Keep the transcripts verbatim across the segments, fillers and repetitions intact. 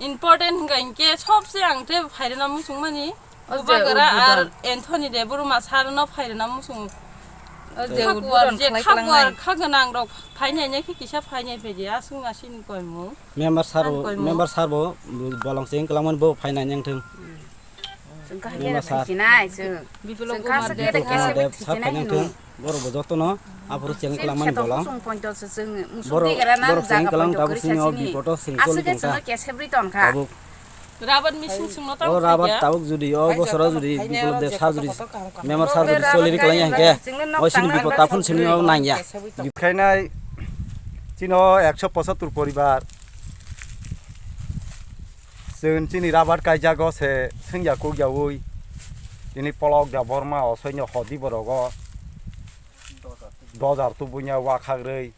Important hwnkha hinkhe sobse ang tei phairwna muchungmani. O je Bubagra ar uddon. Anthony Debbarma sir no phairwna muchungo. O je Kha uddon kuar, je khlai kha kwlangnai. Kuar, kha gwnang rok phainai nai khe kisa phainai phaidi aswk asini koimung. Member sir bo, Ang koimung. Member sir bo bolong cheng kwlangmani bo phainai nang thung. Chwng kaham Member khe sir. Phainai chwng. Biplab Chwng Kumar khasa Deb. Khe Biplab khe Kumar Deb sir phainai phainai thung. Thung. Borok bo jotono aphuru cheng Chwng kwlangmani kheto bolang. Kusung ponto se chwng musuk Borok, di gara na borok jaga cheng kwlang ponto tabuk kuri sini o sasini. Bipodo chwng Aswk choli khe tongsa. Chwngno kesebri tongkha. Tabuk. Rabat machine chwngno O tabuk rabat khaikha. Tabuk judi o bosoro judi Biplab Deb sir judi member sir judi choli ri kwlangya hinkhe o sini bipod taphun sini o nangya. Khainai chini o ekso pochattor poribar. Chwng chini rabat kaijago se thwngya kukyaui. Chini polok da borma osoino hodi borogo. Dojar tubunya wakhagrwi.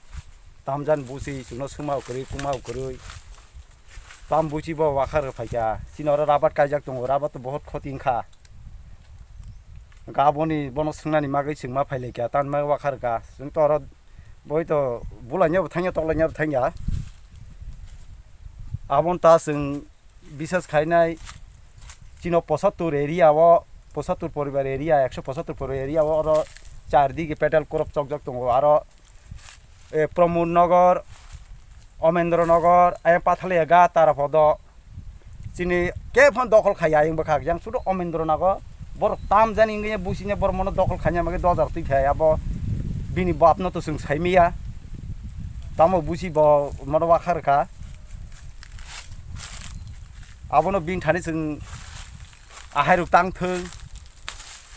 Tamjan busi chwngno swmao kwrwi, kumao kwrwi. Tam busi bo wakharwi phaikha. Chini oro rabat kaijak tongo, rabat to bohot khoti wngkha. Hwnkhe aboni bono swngnani magwi chwng ma phailaikha, tamni bagwi wakharwkha. Chwng to oro boi to bulainabo thangya, toklainabo thangya. Aboni ta chwng bisas khainai chino pochattor area o, pochattor poribar area, ekso pochattor poribar area o oro char digi pedal korop chokjak tongo. Aro, eh, Pramod Nagar, Omendra Nagar, ayang Pathalia ga Tarapodo. Chini kephano dokhol khaiya ayang bwkhak, yang sudu Omendra Nagar. Borok tamjani wngya busina borok mono dokhol khaina bagwi dojar twi phai abo bini bapno to chwng saimaya. Tamo busi bo mono wakharwkha. Abono bini thani chwng ahairok tang thung,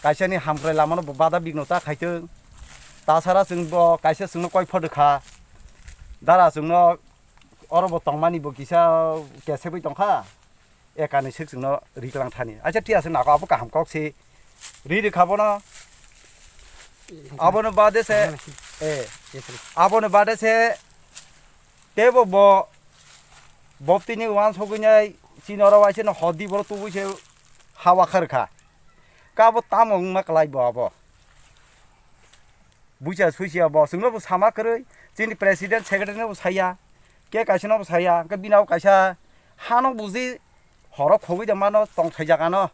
kaisani hamkrai lamano bo bada bigno ta khaithung. Tasara chwng bo kaisa chwngno koi phodo kha. Dara chwngno oro bo tongmani bo kisa kesebwi tongkha. Ekani sik chwngno riklang thani. Acha thik ase nako abo kaham kok se. Ri rikha bono. Abono bade se, eh, abono bade se tebo bo boptini wansogwi nai chini oro waise no hodi boro tubui se hawa kharkha. Kabo tamo wngma kwlai bo abo. Buisa suisi abo chwngno bo sama kwrwi chini president secretary no bo saya. Ke kaisa no bo saya. Hwnkhe bini abo kaisa hano buji horo khogwi da mano tongthai jaga no.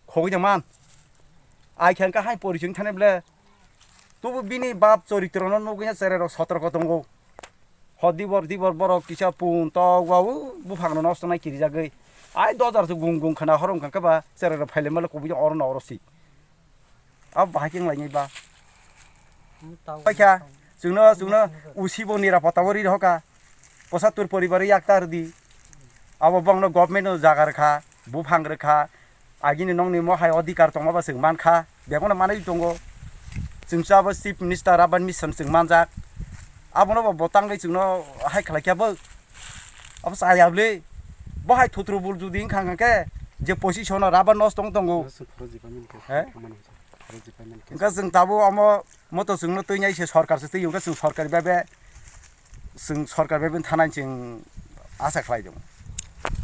Khogwi da man. Ai khe hwnkhe hai pori chwng thani ble. Tubu bini bap choritrono nugwi ya cherai rok sotorko tongo. Ho dibor dibor borok kisa pun tok wa u buphang no nosto nai kirijagwi. Ai dojar se gung gung khana horom kha ba cherai rok phaile male kubui oro no oro si. Abo bahai khe wnglainai ba. Paikha, chwngno, chwngno usibo nirapota o ri rohoka. Pochattor poribar yak ta rwdi. Abo bongno government no jaga rwkha, buphang rwkha. Agini nongni mohai odhikar tongma ba chwng mankha. Bebono manwi tongo. Chwngsa abo chief minister Urban Mission chwng manjak. Abono bo botangwi chwngno hai khlaikha bo. Abo chaya bwle. Bo hai thutru bul judi wngkha hwnkhe je position o rubber nosto wng tongo. He? Hwnkhe chwng tabuk omo moto chwngno twi nai se sorkar se twi hwnkhe chwng sorkar bebe chwng sorkar bebe thanai chwng asa khlai tongo.